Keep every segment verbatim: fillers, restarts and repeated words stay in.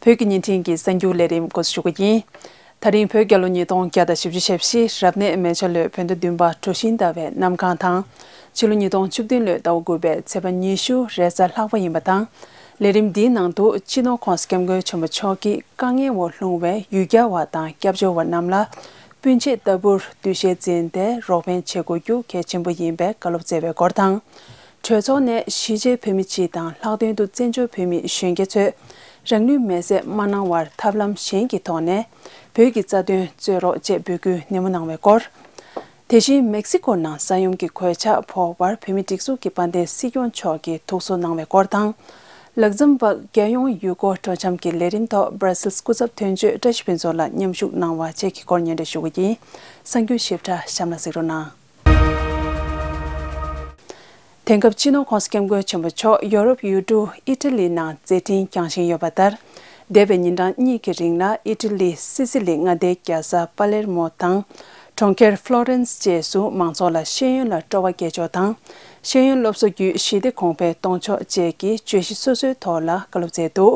བོད་ཀྱི་བརྙན་འཕྲིན་གྱི་གསར་འགྱུར་ལས་རིམ་འགོ་འཛུགས་ཞུ་རྒྱུ་ཡིན། ད་རིང་བོད་རྒྱལ་ལོ་ཉིས་སྟོང་བརྒྱ་དང་བཞི་བཅུ་ཞེ་བཞི་རབ་གནས་མེ་བྱ་ལོའི་བོད་ཟླ་བདུན་པ་གྲོ་བཞིན་ཟླ་བའི་གནམ་གང་དང་། ཕྱི་ལོ་ཉིས་སྟོང་བཅུ་བདུན་ལོའི་ཟླ་བ་དགུ་པའི་ཚེས་པ་ཉི་ཤུ་རེས་གཟའ་ལྷག་པ་ཡིན་པ་དང་། ལས་རིམ་འདིའི་ནང་དུ་སྤྱི་ནོར་༸གོང་ས་༸སྐྱབས་མགོན་ཆེན་པོ་མཆོག་གིས་དཀའ་ངལ་འོག་ལྷུང་བའི་ཡུལ་གྱར་བ་དང་སྐྱབས་བཅོལ་བ་རྣམས་ལ་སྤུན་མཆེད་ལྟ་བུར་འདུ་ཤེས་འཛིན་ཏེ་རོགས་ཕན་བྱེད་དགོས་རྒྱུ་གལ་ཆེན་པོ་ཡིན་པའི་བཀའ་སློབ་སྩལ་བའི་སྐོར་དང་། གྲོས་ཚོགས་ནས་གཞིས་བྱེས་བོད་མི་སྤྱི་དང་ལྷག་དོན་དུ་བཙན་བྱོལ་བོད་མི་གཞོན་སྐྱེས་ཚོས་རང་ལུས་མེར་སྲེག་མ་གནང་བར་ཐབས་ལམ་གཞན་གྱི་ཐོག་ནས་བོད་ཀྱི་རྩ་དོན་རྩོད་རོགས་ཅེས་འབོད་སྐུལ་ནན་མོ་གནང་བའི་སྐོར། དེ་བཞིན་མེག་སི་ཀོ་ནང་ས་ཡོམ་གྱི་གོད་ཆག་ཕོག་པར་བོད་མི་སྒྲིག་འཛུགས་ཀྱི་དཔལ་ལྡན་སྲིད་སྐྱོང་མཆོག་གིས་ཐུགས་གསོ་གནང་བའི་སྐོར་དང་། ལག་འཛོམས་པ་རྒྱལ་ཡོངས་ཡུལ་སྐོར་སྤྲོ་འཆམ་གྱི་ལས་རིམ་ཐོག་སྦྲ་སིལ་སྐུ་ཚབ་དོན་གཅོད་བཀྲ་ཤིས་ཕུན་ཚོགས་ལགས་མཉམ་ཞུགས་གནང་བ་བཅས་ཀྱི་སྐོར་སྙན་སྒྲོན་ཞུ་རྒྱུ་ཡིན། གསར་འགྱུར་ཞིབ་ཕྲ་གཤམ་ལ་གཟིགས་རོགས་གནང་། དེང་སྐབས་སྤྱི་ནོར་༸གོང་ས་༸སྐྱབས་མགོན་ཆེན་པོ་མཆོག་ཡོ་རོབ་ཡུལ་གྲུ་ཨི་ཊ་ལི་ནང་མཛད་འཕྲིན་བསྐྱངས་བཞིན་ཡོད་པ་ལྟར། འདས་པའི་ཉིན་གྲངས་གཉིས་ཀྱི་རིང་ལ་ཨི་ཊ་ལི་སི་སི་ལི་མངའ་སྡེའི་རྒྱལ་ས་པ་ལེར་མོ་དང་། གྲོང་ཁྱེར་ཧྥ་ལོ་རེན་སི་བཅས་སུ་མང་ཚོགས་ལ་ཤེས་ཡོན་ལ་སྤྲོ་བ་སྐྱེད་ཕྱོགས་དང་། ཤེས་ཡོན་སློབ་གསོ་བརྒྱུད་ཞི་བདེ་གོང་འཕེལ་གཏོང་ཕྱོགས་བཅས་ཀྱི་བརྗོད་གཞི་སོ་སོའི་ཐོག་ལ་བཀའ་སློབ་སྩལ་འདུག་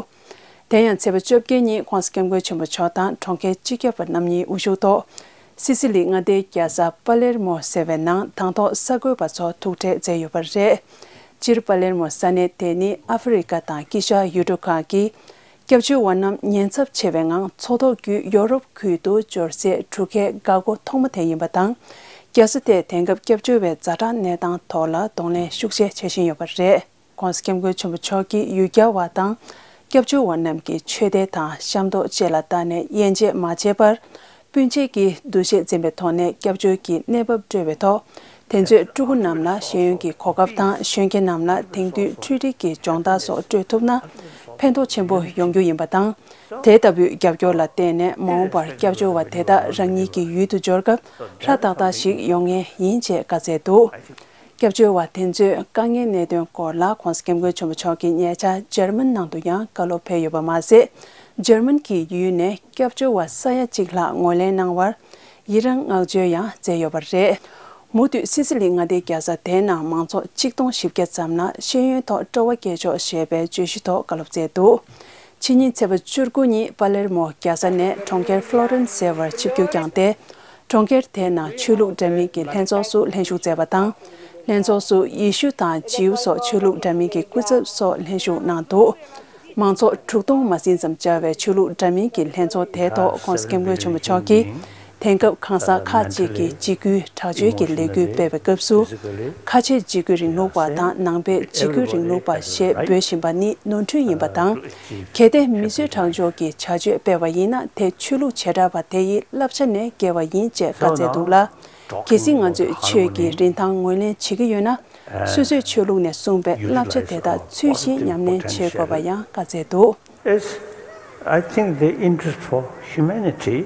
དེ་ཡང་ཚེས་པ་བཅོ་བརྒྱད་ཉིན་༸གོང་ས་༸སྐྱབས་མགོན་ཆེན་པོ་མཆོག་དང་གྲོང་ཁྱེར་སྤྱི་ཁྱབ་པ་རྣམ་གཉིས་དབུ་བཞུགས་ཐོག་སི་སི་ལི་མངའ་སྡེའི་རྒྱལ་ས་པ་ལེར་མོ་ཟེར་བའི་ནང་དང་ཐོག་གསར་འགོད་པ་ཚོ་ཐུག་འཕྲད་མཛད་ཡོད་པ་རེད། སྤྱིར་པ་ལེར་མོ་ས་གནས་དེ་ནི་ཨ་ཧྥེ་རི་ཁ་དང་དཀྱིལ་ཤར་ཡུལ་གྲུ་ཁག་གི་སྐྱབས་བཅོལ་བ་རྣམས་ཉེན་ཚབས་ཆེ་བའི་ངང་མཚོ་ཐོག་བརྒྱུད་ཡོ་རོབ་ཁུལ་དུ་འབྱོར་སའི་གྲུ་ཁའི་འགག་སྒོ་ཐོག་མ་དེ་ཡིན་པ་དང་། རྒྱལ་ས་དེས་དེང་སྐབས་སྐྱབས་བཅོལ་བའི་ཛ་དྲག་གནས་སྟངས་ཐོག་ལ་གདོང་ལེན་ཤུགས་ཆེ་བྱེད་བཞིན་ཡོད་པ་རེད། ༸གོང་ས་༸སྐྱབས་མགོན་ཆེན་པོ་མཆོག་གིས་ཡུལ་གྱར་བ་དང་སྐྱབས་བཅོལ་བ་རྣམས་ཀྱི་ཆོས་དད་དང་ཤ་མདོག་བཅས་ལ་བལྟ་ནས་དབྱེ་འབྱེད་མ་བྱས་པར། སྤུན་མཆེད་ཀྱི་འདུ་ཤེས་འཛིན་པའི་ཐོག་ནས་སྐྱབས་བཅོལ་གྱི་གནས་བབ་སྤྲོད་པའི་ཐོག་དེ་ཚོས་ཕྲུ་གུ་རྣམས་ལ་ཤེས་ཡོན་གྱི་གོ་སྐབས་དང་གཞོན་སྐྱེས་རྣམས་ལ་དེང་དུས་འཕྲུལ་རིག་གི་སྦྱོང་བརྡར་སོགས་སྤྲོད་ཐུབ་ན་ཕན་ཐོགས་ཆེན་པོ་ཡོང་རྒྱུ་ཡིན་པ་དང་། དེ་ལྟ་བུའི་རྒྱབ་སྐྱོར་ལ་བརྟེན་ནས་མ་འོངས་པར་སྐྱབས་བཅོལ་བ་དེ་དག་རང་ཉིད་ཀྱི་ཡུལ་དུ་འབྱོར་སྐབས་ཧྲ་ཏག་ཏག་ཞིག་ཡོང་ངེས་ཡིན་ཅེས་བཀའ་སྩལ་འདུག་སྐྱབས་བཅོལ་བ་དེ་ཚོས་དཀའ་ངལ་གནད་དོན་སྐོར་ལ་༸གོང་ས་༸སྐྱབས་མགོན་ཆེན་པོ་མཆོག་གིས་ཉེ་ཆར་འཇར་མན་ནང་དུ་ཡང་བཀའ་སློབ་ཕེབས་ཡོད་པ་མ་ཟད། འཇར་མན་གྱི་ཡུལ་ནས་སྐྱབས་བཅོལ་བ་ས་ཡ་གཅིག་ལྷག་ངོས་ལེན་གནང་བར་ཡི་རང་བསྔགས་བརྗོད་ཡང་མཛད་ཡོད་པ་རེད། མུ་མཐུད་སི་སི་ལི་མངའ་སྡེའི་རྒྱལ་ས་དེའི་ནང་མང་ཚོགས་ཆིག་སྟོང་བཞི་བརྒྱ་ཙམ་ལ་ཤེས་ཡོན་ཐོག་སྤྲོ་བ་སྐྱེད་ཕྱོགས་ཞེས་པའི་བརྗོད་གཞི་ཐོག་བཀའ་སློབ་སྩལ་འདུག་ཕྱི་ཉིན་ཚེས་པ་བཅུ་དགུ་ཉིན་པ་ལེར་མོ་རྒྱལ་ས་ནས་གྲོང་ཁྱེར་ཧྥ་ལོ་རེན་སི་ཟེར་བར་ཆིབས་བསྒྱུར་བསྐྱངས་ཏེ། གྲོང་ཁྱེར་དེའི་ནང་ཆོས་ལུགས་འདྲ་མིན་གྱི་ལྷན་ཚོགས་སུ་ལྷན་ཞུགས་མཛད་པ་དང་། ལྷན་ཚོགས་སུ་ཡེ་ཤུ་དང་ཇིའུ་སོགས་ཆོས་ལུགས་འདྲ་མིན་གྱི་སྐུ་ཚབ་སོགས་ལྷན་ཞུགས་གནང་འདུག་མང་ཚོགས་དྲུག་སྟོང་མ་ཟིན་ཙམ་བཅར་བའི་ཆོས་ལུགས་འདྲ་མིན་གྱི་ལྷན་ཚོགས་དེའི་ཐོག་༸གོང་ས་༸སྐྱབས་མགོན་ཆེན་པོ་མཆོག་གིས། དེང་སྐབས་གང་ཟག་ཁག་ཅིག་གིས་འཇིགས་སྐུལ་དྲག་སྤྱོད་ཀྱི་ལས་འགུལ་སྤེལ་བའི་སྐབས་སུ། ཁ་ཆེ་འཇིགས་སྐུལ་རིང་ལུགས་པ་དང་ནང་པའི་འཇིགས་སྐུལ་རིང་ལུགས་པ་ཞེས་འབོད་བཞིན་པ་ནི་ནོར་འཁྲུལ་ཡིན་པ་དང་། གལ་ཏེ་མི་གསོད་ཁྲག་སྦྱོར་གྱི་བྱ་སྤྱོད་སྤེལ་བ་ཡིན་ན་དེ་ཆོས་ལུགས་བྱེ་བྲག་པ་དེ་ཡི་བསླབ་བྱ་ནས་འགལ་བ་ཡིན་ཅེས་བཀའ་སྩལ་འདུག་ལ། གལ་སྲིད་ང་ཚོས་ཆོས་ཀྱི་རིན་ཐང་ངོས་ལེན་བྱེད་ཀྱི་ཡོད་ན། སོ་སོའི་ཆོས་ལུགས་ནས་གསུངས་པའི་བསླབ་བྱ་དེ་དག་ཚུལ་བཞིན་ཉམས་ལེན་བྱེད་དགོས་པ་ཡང་བཀའ་སྩལ་འདུག Is, I think the interest for humanity,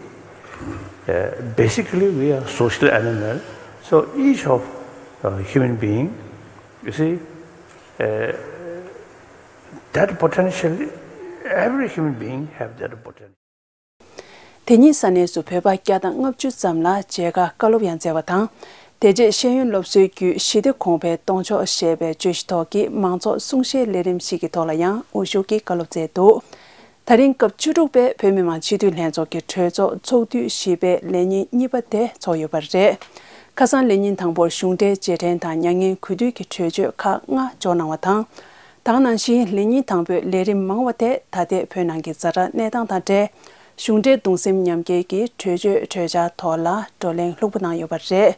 uh, basically we are social animal, so each of uh, human being, you see, uh, that potential, every human being have that potential. དེ་ཉིན་ས་གནས་སུ་བོད་པ་བརྒྱ་དང་ལྔ་བཅུ་ཙམ་ལ་མཇལ་ཁ་བཀའ་སློབ་ཡང་སྩལ་བ་དང་། དེ་རྗེས་ཤེས་ཡོན་སློབ་གསོའི་བརྒྱུད་ཞི་བདེ་གོང་འཕེལ་གཏོང་ཕྱོགས་ཞེས་པའི་བརྗོད་གཞི་ཐོག་གི་མང་ཚོགས་གསུང་བཤད་ལས་རིམ་ཞིག་གི་ཐོག་ལ་ཡང་དབུ་བཞུགས་ཀྱིས་བཀའ་སློབ་སྩལ་འདུག་ད་རིང་སྐབས་བཅུ་དྲུག་པའི་བོད་མི་མང་སྤྱི་འཐུས་ལྷན་ཚོགས་ཀྱི་གྲོས་ཚོགས་ཚོགས་དུས་བཞི་པའི་ལས་ཉིན་གཉིས་པ་དེ་ཚོགས་ཡོད་པ་རེད། ཁ་སང་ལས་ཉིན་དང་པོར་གཞུང་འབྲེལ་རྗེས་དྲན་དང་མྱ་ངན་གུས་འདུད་ཀྱི་གྲོས་ཆོད་ཁག་ལྔ་འཇོག་གནང་བ་དང་། དེ་ནང་བཞིན་ལས་ཉིན་དང་པོའི་ལས་རིམ་མང་བ་དེ་ད་ལྟའི་བོད་ནང་གི་ཛ་དྲག་གནས་སྟངས་དང་འབྲེལ། གཞུང་འབྲེལ་གདུང་སེམས་མཉམ་སྐྱེད་ཀྱི་གྲོས་ཆོད་གྲོས་འཆར་ཐོག་ལ་བགྲོ་གླེང་ལྷུག་པོ་གནང་ཡོད་པ་རེད།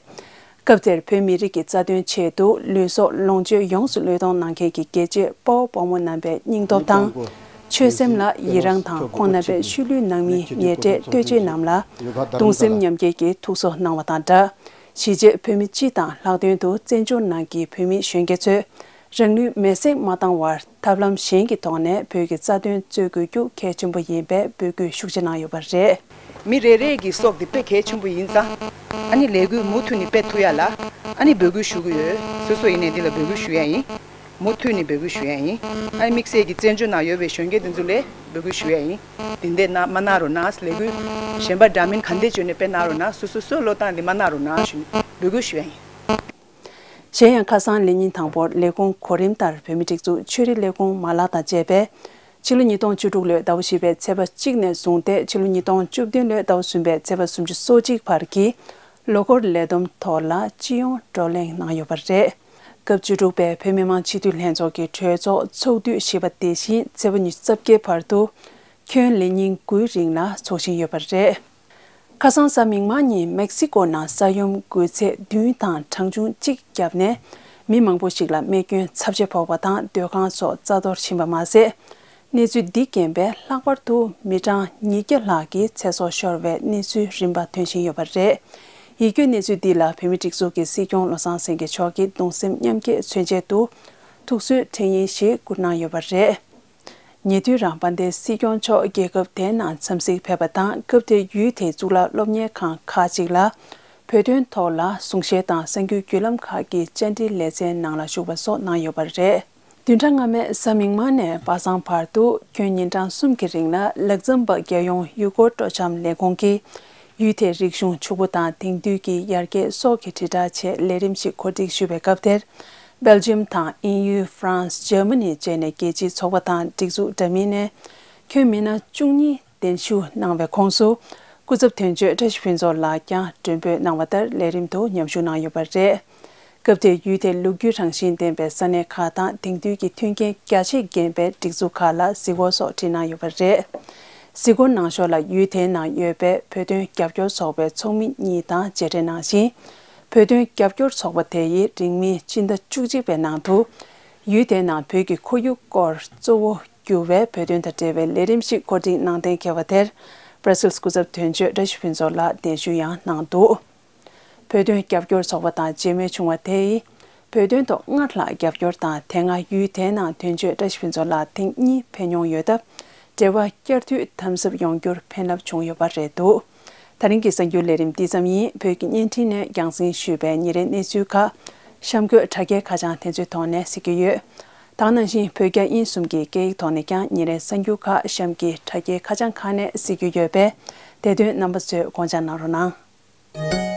སྐབས་དེར་བོད་མི་རིགས་ཀྱི་རྩ་དོན་ཆེད་དུ་ལུས་སྲོག་ལོངས་སྤྱོད་ཡོངས་སུ་བློས་གཏོང་གནང་མཁན་གྱི་རྒྱལ་གཅེས་དཔའ་བོ་དཔའ་མོ་རྣམ་པའི་སྙིང་སྟོབས་དང་། ཆོད་སེམས་ལ་ཡི་རངས་དང་ཁོང་རྣམ་པའི་ཤུལ་ལུས་ནང་མི་ཉེ་འབྲེལ་བསྟོད་ཕྱག་རྣམས་ལ་གདུང་སེམས་མཉམ་སྐྱེད་ཀྱི་ཐུགས་གསོ་གནང་བ་དང་སྦྲགས། གཞིས་བྱེས་བོད་མི་སྤྱི་དང་ལྷག་དོན་དུ་བཙན་བྱོལ་ནང་གི་བོད་མི་གཞོན་སྐྱེས་ཚོས་རང་ལུས་མེར་སྲེག་མ་བཏང་བར། ཐབས་ལམ་གཞན་གྱི་ཐོག་ནས་བོད་ཀྱི་རྩ་དོན་རྩོད་དགོས་རྒྱུ་གལ་ཆེན་པོ་ཡིན་པའི་འབོད་སྐུལ་ཤུགས་ཆེ་གནང་ཡོད་པ་རེད། མི་རེ་རེ་གི་སྲོག་འདི་དཔེ་གལ་ཆེན་པོ་ཡིན་ཙང་། ཨ་ནི་ལས་འགུལ་མུ་མཐུད་ནས་སྤེལ་ཐུབ་ཡ་ལ་ཨ་ནི་འབོད་སྐུལ་ཞུ་གི་ཡོད། སོ་སོ་ཡིན་ནའི་འདི་ལ་འབོད་སྐུལ་ཞུ་ཡ་ཡིན། མུ་མཐུད་ནས་འབོད་སྐུལ་ཞུ་ཡ་ཡིན། ཨ་ནི་དམིགས་བསལ་གྱི་བཙན་བྱོལ་ནང་ཡོད་པའི་གཞོན་སྐྱེས་འདི་ཚོ་ལ་འབོད་སྐུལ་ཞུ་ཡ་ཡིན། འདི་འདྲ་གནང་མ་གནང་རོགས་གནང་། ལས་འགུལ་གཞན་པ་འདྲ་མིན་ག་འདྲ་བྱས་ནས་སྤེལ་གནང་རོགས་གནང་། སོ་སོ་སོའི་བློས་བཏང་འདི་མ་གནང་རོགས་གནང་ཞུ་ནས་འབོད་སྐུལ་ཞུ་ཡ་ཡིན། གཞན་ཡང་ཁ་སང་ལས་ཉིན་དང་པོར་ལས་ཁུངས་གོ་རིམ་ལྟར་བོད་མིའི་སྒྲིག་འཛུགས་ཆོས་རིག་ལས་ཁུངས་མ་ལག་དང་བཅས་པས་ ཕྱི་ལོ་ཉིས་སྟོང་བཅུ་དྲུག་ལོའི་ཟླ་བ་བཞི་པའི་ཚེས་པ་གཅིག་ནས་བཟུང་སྟེ་ཕྱི་ལོ་ཉིས་སྟོང་བཅུ་བདུན་ལོའི་ཟླ་བ་གསུམ་པའི་ཚེས་པ་སོ་གཅིག་བར་གྱི་ལོ་འཁོར་ལས་བསྡོམས་ཐོག་ལ་སྤྱི་ཡོངས་བགྲོ་གླེང་གནང་ཡོད་པ་རེད། སྐབས་བཅུ་དྲུག་པའི་བོད་མི་མང་སྤྱི་འཐུས་ལྷན་ཚོགས་ཀྱི་གྲོས་ཚོགས་ཚོགས་དུས་བཞི་པ་དེ་བཞིན་ཚེས་པ་ཉི་ཤུ་རྩ་བརྒྱད་བར་དུ་ཁྱོན་ལས་ཉིན་དགུའི་རིང་ལ་འཚོགས་བཞིན་ཡོད་པ་རེད། ཁ་སང་གཟའ་མིག་དམར་ཉིན་མེག་སི་ཀོ་ནང་ས་ཡོམ་འགོས་ཚད་བདུན་དང་གྲངས་ཆུང་གཅིག་བརྒྱབ་ནས་མི་མང་པོ་ཞིག་ལ་རྨས་སྐྱོན་ཚབས་ཆེ་ཕོག་པ་དང་སྡོད་ཁང་སོགས་རྩ་གཏོར་ཕྱིན་པ་མ་ཟད། གནས་ཚུལ་འདི་རྐྱེན་པས་ལྷག་པར་དུ་མི་གྲངས་ཉིས་བརྒྱ་ལྷག་གི་ཚེ་སྲོག་ཤོར་བའི་གནས་ཚུལ་རིམ་པ་ཐོན་བཞིན་ཡོད་པ་རེད། ཡིད་སྐྱོའི་གནས་ཚུལ་འདི་ལ་བོད་མིའི་སྒྲིག་འཛུགས་ཀྱི་སྲིད་སྐྱོང་བློ་བཟང་སེང་གེ་མཆོག་གིས་གདུང་སེམས་མཉམ་སྐྱེད་མཚོན་ཆེད་དུ་ཐུགས་གསོའི་འཕྲིན་ཡིག་ཞིག་བསྐུར་གནང་ཡོད་པ་རེད། ཉེ་དུས་རང་དཔལ་ལྡན་སྲིད་སྐྱོང་མཆོག་རྒྱལ་ཁབ་དེའི་ནང་འཚམས་གཟིགས་ཕེབས་པ་དང་སྐབས་དེར་ཡུལ་དེའི་གཙུག་ལག་སློབ་གཉེར་ཁང་ཁག་ཅིག་ལ་བོད་དོན་ཐོག་ལ་གསུང་བཤད་དང་གསར་འགྱུར་བརྒྱུད་ལམ་ཁག་གི་བཅར་འདྲི་ལེ་ཚན་ནང་ལ་ཞུགས་པ་སོགས་གནང་ཡོད་པ་རེད། བདུན་ཕྲག་སྔ་མའི་གཟའ་མིག་དམར་ནས་པ་སངས་བར་དུ་ཁྱོན་ཉིན་གྲངས་གསུམ་གྱི་རིང་ལ་ལག་ཛམ་བྷག་རྒྱལ་ཡོངས་ཡུལ་སྐོར་སྤྲོ་འཆམ་ལས་ཁུངས་ཀྱིས་ཡུལ་དེའི་རིག་གཞུང་ཕྱུག་པོ་དང་དེང་དུས་ཀྱི་ཡར་རྒྱས་སོགས་ཀྱི་དྲིལ་བསྒྲགས་ཆེད་ལས་རིམ་ཞིག་གོ་སྒྲིག་ཞུས་པའི་སྐབས་དེར། སྦེལ་ཇིམ་དང་དབྱིན་ཡུལ། ཧྥ་རན་སི། འཇར་མ་ནི་བཅས་ནས་རྒྱལ་སྤྱིའི་ཚོགས་པ་དང་སྒྲིག་འཛུགས་འདྲ་མིན་ནས་ཁྱོན་མི་སྣ་བཅུ་གཉིས་གདན་ཞུ་གནང་བའི་ཁོངས་སུ། སྐུ་ཚབ་དོན་གཅོད་བཀྲ་ཤིས་ཕུན་ཚོགས་ལགས་ཀྱང་མགྲོན་འབོད་གནང་བ་ལྟར་ལས་རིམ་དུ་མཉམ་ཞུགས་གནང་ཡོད་པ་རེད། སྐབས་དེར་ཡུལ་དེའི་ལོ་རྒྱུས་རང་བཞིན་ལྡན་པའི་ས་གནས་ཁག་དང་དེང་དུས་ཀྱི་མཐུན་རྐྱེན་རྒྱ་ཆེ་ལྡན་པའི་སྒྲིག་འཛུགས་ཁག་ལ་གཟིགས་སྐོར་སོགས་ཁྲིད་གནང་ཡོད་པ་རེད། གཟིགས་སྐོར་གནང་ཞོར་ལ་ཡུལ་དེའི་ནང་ཡོད་པའི་བོད་དོན་རྒྱབ་སྐྱོར་ཚོགས་པའི་ཚོགས་མི་གཉིས་དང་མཇལ་འཕྲད་གནང་ཞིང་། བོད་དོན་རྒྱབ་སྐྱོར་ཚོགས་པ་དེ་ཡིས་རིང་མིན་སྤྱི་ཟླ་བཅུ་གཅིག་པའི་ནང་དུ་ཡུལ་དེའི་ནང་བོད་ཀྱི་ཁོར་ཡུག་སྐོར་གཙོ་བོ་གྱུར་བའི་བོད་དོན་དང་འབྲེལ་བའི་ལས་རིམ་ཞིག་གོ་སྒྲིག་གནང་གཏན་འཁེལ་བ་དེར་བར་སིལ་སྐུ་ཚབ་དོན་གཅོད་བཀྲ་ཤིས་ཕུན་ཚོགས་ལགས་གདན་ཞུ་ཡང་གནང་འདུག་བོད་དོན་རྒྱབ་སྐྱོར་ཚོགས་པ་དང་མཇལ་མོལ་བྱུང་བ་དེ་ཡིས་བོད་དོན་ཐོག་སྔར་ལྷག་རྒྱབ་སྐྱོར་དང་དེ་སྔ་ཡུལ་དེའི་ནང་དོན་གཅོད་བཀྲ་ཤིས་ཕུན་ཚོགས་ལགས་ཐེངས་གཉིས་ཕེབས་མྱོང་ཡོད་སྟབས། འབྲེལ་བ་བསྐྱར་མཐུད་དམ་ཟབ་ཡོང་རྒྱུར་ཕན་རླབས་བྱུང་ཡོད་པ་རེད་འདུག་ད་རིང་གི་གསར་འགྱུར་ལས་རིམ་འདི་ཙམ་ཡིན། བོད་ཀྱི་བརྙན་འཕྲིན་ནས་རྒྱང་སྲིང་ཞུས་པའི་ཉིན་རེའི་གནས་ཚུལ་ཁག་གཤམ་འཁོད་དྲ་རྒྱའི་ཁ་བྱང་དེ་ཚོའི་ཐོག་ནས་གཟིགས་རྒྱུ་ཡོད། ད་ག་ནང་བཞིན་བོད་རྒྱ་དབྱིན་གསུམ་གྱི་སྐད་ཡིག་ཐོག་ནས་ཀྱང་ཉིན་རེའི་གསར་འགྱུར་ཁག་གཤམ་གྱི་དྲ་རྒྱའི་ཁ་བྱང་ཁག་ནས་གཟིགས་རྒྱུ་ཡོད་པས། དེ་དོན་རྣམ་པ་ཚོས་དགོངས་འཇགས་གནང་རོགས་གནང་།